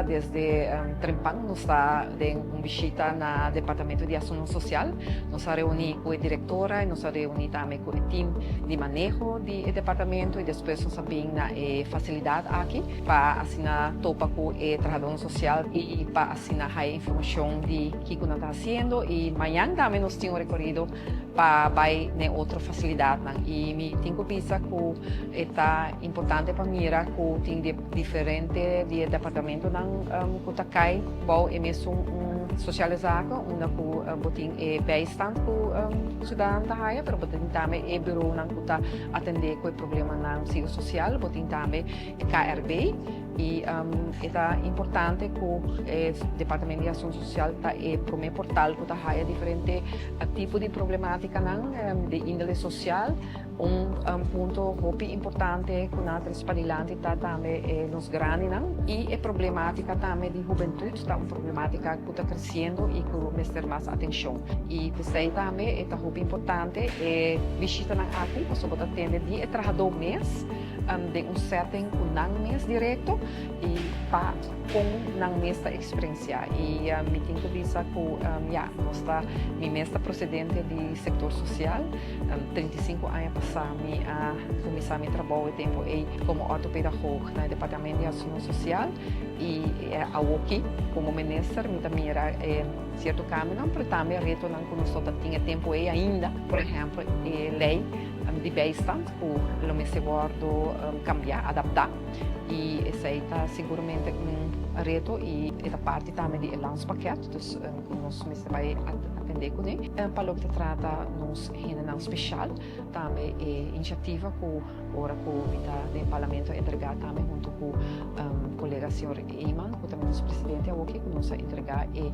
mainta desde trempan nos ta den un bishita na Departamento di Asuntonan Social. Nos a reuni cu e directora y nos a reuni tambe cu e team di maneho di e departamento y despues nos a bin na e facilidad aki pa asina topa cu e trahadornan social y pa asina haya informacion di kico nan ta haciendo y mañan tambe nos tin un recorido pa bai n'e otro facilidadnan y mi tin cu bisa cu e ta importante pa mira cu tin diferente di e departamentonan cu ta cay bou e mesun un sociale zaken unda cu bo tin e bijstand cu ciudadano ta haya pero bo tin tambe e bureaunan cu ta atende cu e problemanan psicosocial, bo tin tambe e KRB. Y e ta importante cu e Departamento di Asunto Social ta e prome portal cu ta haya diferente tipo di problematicanan di indole social. Un punto hopi importante cu nan a trece padilanti ta tambe e nos grandinan y e problematica tambe di hubentud ta un problematica cu ta creciendo y cu mester mas atencion. Y p'esey tambe e ta hopi importante e bishitanan aki pasobra bo ta tende di e trahador mes. Den un setting ku nan mes direkto i pa kon nan mes ta eksperensiá. I mi tin ku bisa ku ya, nos ta, mi mes ta prosedente di sektor sosial. 35 aña pasá mi a kuminsá mi trabou e tempu ei komo ortopedagog na e departamento di asuntu sosial i awoki komo minister mi ta mira e sierto kambionan pero tambe retonan ku nos ta tin e tempu ei ainda. Por ehèmpel e lei di bijstand ku lo mester wòrdu kambiá, adaptá, i esei ta siguramente un reto i e ta parti tambe di e landspakket, dus ku nos mester bai atendé kuné. Pa loke ta trata nos hendenan speshal, tambe e inisiativa ku ora ku mi ta den parlamento a entregá tambe huntu ku kolega señor Eman, ku ta nos presidente awoki, ku nos a entregá e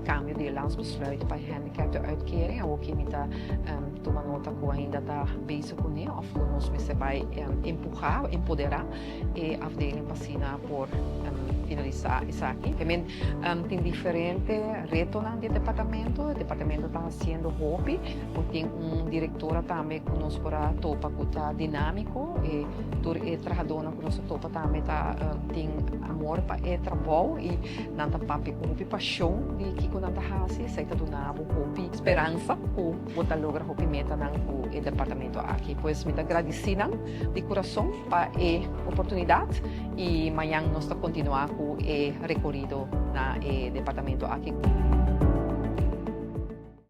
kambio di e landsbesluit pa gehandicaptenuitkering. Awoki mi ta Tuma nota ku ainda ta bezig kuné òf ku nos mester bai empuhá, empoderá e afdeling pa asina por finalisá esaki. Te men tin diferente retonan di e departamento. E departamento ta hasiendo hopi. Bo tin un direktora tambe ku nos por a topa ku ta dinámiko. E tur e trahadónan ku nos a topa tambe ta tin amor pa e trabou i nan ta papia ku hopi pashon di kiko nan ta hasi. Esei ta duna bo hopi speransa ku. Bo ta logra hopi metanan ku e departamento aki. Pues mi ta gradisí nan di kurason pa e oportunidat i mañan nos ta kontinuá ku e rekorido na e departamento aki.